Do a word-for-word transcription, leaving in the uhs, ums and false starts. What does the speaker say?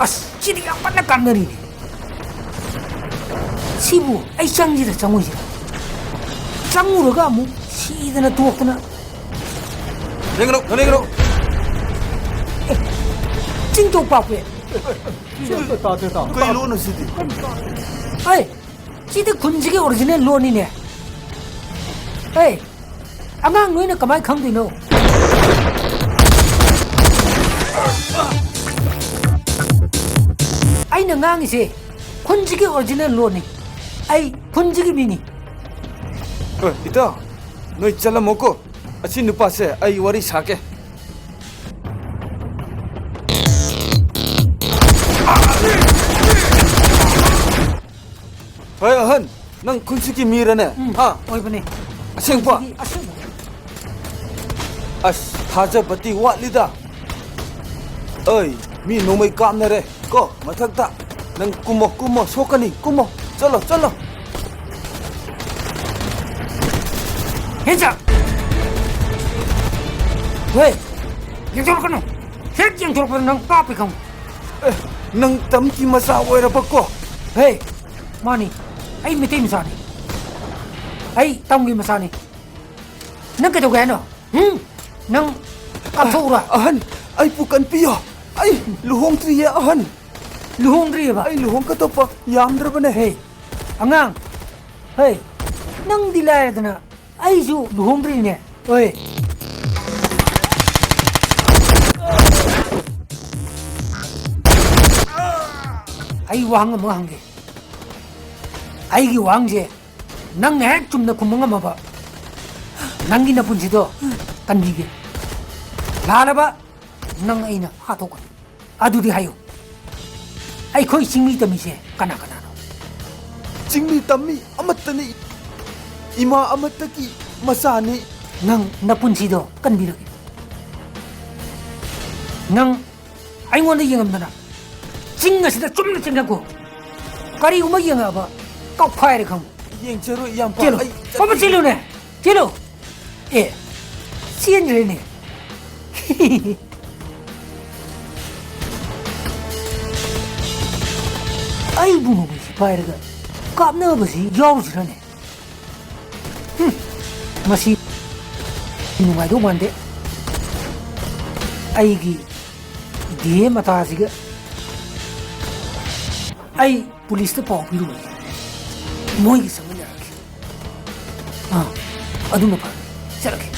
ꯑꯁ, ꯁꯤꯗꯤ ꯌꯥꯝ ꯀꯟꯅ ꯀꯥꯞꯅꯔꯤꯅꯦ꯫ ꯁꯤꯕꯨ ꯑꯩ ꯆꯪꯁꯤꯔ ꯆꯪꯉꯣꯏꯁꯤꯔ? ꯆꯪꯉꯨꯔꯒ ꯑꯃꯨꯛ ꯁꯤꯗꯅ ꯇꯣꯛꯇꯅ꯫ ꯂꯦꯡꯒꯅꯨ, ꯂꯦꯡꯒꯅꯨ꯫ ꯑꯦ, ꯆꯤꯡꯊꯧ ꯄꯥꯛꯄꯤ꯫ ꯇꯥꯗꯦ, ꯇꯥꯗꯦ꯫ ꯀꯩ ꯂꯣꯟꯅꯣ ꯁꯤꯗꯤ? ꯑꯩ ꯁꯤꯗꯤ ꯈꯨꯟꯁꯤꯒꯤ ꯑꯣꯔꯤꯖꯤꯅꯦꯜ ꯂꯣꯟꯅꯤꯅꯦ꯫ ꯑꯦ, ꯑꯉꯥꯡ ꯅꯣꯏꯅ ꯀꯃꯥꯏ ꯈꯪꯗꯣꯏꯅꯣ? ꯑꯩꯅ ꯉꯥꯡꯉꯤꯁꯦ ꯈꯨꯟꯁꯤꯒꯤ ꯑꯣꯔꯤꯖꯤꯅꯦꯜ ꯂꯣꯟꯅꯤ꯫ ꯑꯩ ꯈꯨꯟꯁꯤꯒꯤ ꯃꯤꯅꯤ꯫ ꯑꯦ, ꯏꯇꯥꯎ, ꯅꯣꯏ ꯆꯠꯂꯝꯃꯣꯀꯣ꯫ ꯑꯁꯤ ꯅꯨꯄꯥꯁꯦ ꯑꯩ ꯋꯥꯔꯤ ꯁꯥꯒꯦ꯫ ꯍꯣꯏ ꯑꯍꯟ, ꯅꯪ ꯈꯨꯟꯁꯤꯒꯤ ꯃꯤꯔꯅꯦ? ꯎꯝ, ꯍꯥ? ꯑꯣꯏꯕꯅꯦ꯫ ꯑꯁꯦꯡꯕ? ꯈꯨꯟꯁꯤꯒꯤ ꯑꯁꯦꯡꯕ꯫ ꯑꯁ, ꯊꯥꯖꯕꯗꯤ ꯋꯥꯠꯂꯤꯗ꯫ ꯑꯩ, ꯃꯤ ꯅꯣꯡꯃꯩ ꯀꯥꯞꯅꯔꯦ ꯀꯣ ꯃꯊꯛꯇ꯫ ꯅꯪ ꯀꯨꯝꯃꯣ, ꯀꯨꯝꯃꯣ, ꯁꯣꯛꯀꯅꯤ, ꯀꯨꯝꯃꯣ꯫ ꯆꯠꯂꯣ, ꯆꯠꯂꯣ꯫ ꯍꯦꯟꯖ! ꯍꯦ! ꯌꯦꯡꯊꯣꯔꯛꯀꯅꯨ! ꯍꯦꯛ ꯌꯦꯡꯊꯣꯔꯛꯄꯗ ꯅꯪ ꯀꯥꯞꯄꯦ ꯈꯪꯉꯨ꯫ ꯑꯦ, ꯅꯪ ꯇꯝꯀꯤ ꯃꯆꯥ ꯑꯣꯏꯔꯕꯀꯣ? ꯍꯦ! ꯃꯥꯅꯤ, ꯑꯩ ꯃꯩꯇꯩ ꯃꯆꯥꯅꯤ꯫ ꯑꯩ ꯇꯝꯒꯤ ꯃꯆꯥꯅꯤ꯫ ꯅꯪ ꯀꯩꯗꯧꯒꯦ ꯍꯥꯏꯅꯣ? ꯍꯨꯝ? ꯅꯪ ꯀꯥꯞꯊꯣꯛꯎꯔꯥ? ꯑꯍꯟ, ꯑꯩꯕꯨ ꯀꯟꯕꯤꯌꯣ꯫ ꯑꯩ ꯂꯨꯍꯣꯡꯗ꯭ꯔꯤꯌꯦ, ꯑꯍꯟ꯫ ꯂꯨꯍꯣꯡꯗ꯭ꯔꯤꯌꯦꯕ? ꯑꯩ ꯂꯨꯍꯣꯡꯒꯗꯧꯕ ꯌꯥꯝꯗ꯭ꯔꯕꯅꯦ꯫ ꯍꯦ, ꯑꯉꯥꯡ, ꯍꯦ, ꯅꯪꯗꯤ ꯂꯥꯏꯔꯗꯅ ꯑꯩꯁꯨ ꯂꯨꯍꯣꯡꯗ꯭ꯔꯤꯅꯦ꯫ ꯍꯣꯏ꯫ ꯑꯩ ꯋꯥꯍꯪ ꯑꯃ ꯍꯪꯒꯦ꯫ ꯑꯩꯒꯤ ꯋꯥꯍꯪꯁꯦ ꯅꯪꯅ ꯍꯦꯛ ꯆꯨꯝꯅ ꯈꯨꯝꯕ ꯉꯝꯃꯕ, ꯅꯪꯒꯤ ꯅꯄꯨꯟꯁꯤꯗꯣ ꯀꯟꯕꯤꯒꯦ꯫ ꯂꯥꯜꯂꯕ, ꯅꯪ ꯑꯩꯅ ꯍꯥꯠꯇꯣꯛꯀꯅꯤ꯫ ꯑꯗꯨꯗꯤ ꯍꯥꯏꯌꯨ, ꯑꯩꯈꯣꯏ ꯆꯤꯡꯃꯤ ꯇꯝꯃꯤꯁꯦ ꯀꯅꯥ ꯀꯅꯥꯅꯣ? ꯆꯤꯡꯃꯤ ꯇꯝꯃꯤ ꯑꯃꯠꯇꯅꯤ, ꯏꯃꯥ ꯑꯃꯠꯇꯒꯤ ꯃꯆꯥꯅꯤ꯫ ꯅꯪ ꯅꯄꯨꯟꯁꯤꯗꯣ ꯀꯟꯕꯤꯔꯒꯦ꯫ ꯅꯪ ꯑꯩꯉꯣꯟꯗ ꯌꯦꯡꯉꯝꯗꯅ ꯆꯤꯡ ꯑꯁꯤꯗ ꯆꯨꯝꯅ ꯆꯦꯟꯊꯈꯣ꯫ ꯀꯔꯤꯒꯨꯝꯕ ꯌꯦꯡꯉꯛꯑꯕ ꯀꯥꯎꯈꯥꯏꯔꯦ ꯈꯪꯉꯨ꯫ ꯌꯦꯡꯖꯔꯣꯏ, ꯏꯌꯥꯝꯕ꯫ ꯆꯦꯜꯂꯨ꯫ ꯑꯩ ꯄꯥꯄ, ꯆꯠꯂꯒꯦ꯫ ꯆꯦꯜꯂꯨꯅꯦ꯫ ꯆꯦꯜꯂꯨ꯫ ꯑꯦ, ꯆꯦꯟꯈ꯭ꯔꯦꯅꯦ꯫ ꯑꯩꯕꯨ ꯅꯣꯡꯃꯩꯁꯤ ꯄꯥꯏꯔꯒ ꯀꯥꯞꯅꯕꯁꯤ ꯌꯥꯎꯔꯨꯁꯤꯔꯅꯦ? ꯍꯨꯝ, ꯃꯁꯤ ꯅꯨꯡꯉꯥꯏꯗꯧ ꯃꯥꯟꯗꯦ꯫ ꯑꯩꯒꯤ ꯗꯤ ꯑꯦ ꯃꯇꯥꯁꯤꯒ꯫ ꯑꯩ ꯄꯨꯂꯤꯁꯇ ꯄꯥꯎ ꯄꯤꯔꯨꯔꯒꯦ, ꯃꯣꯏꯒ ꯆꯪꯃꯤꯟꯅꯔꯒꯦ꯫ ꯑꯥ, ꯑꯗꯨꯅ ꯐꯔꯦ, ꯆꯠꯂꯒꯦ꯫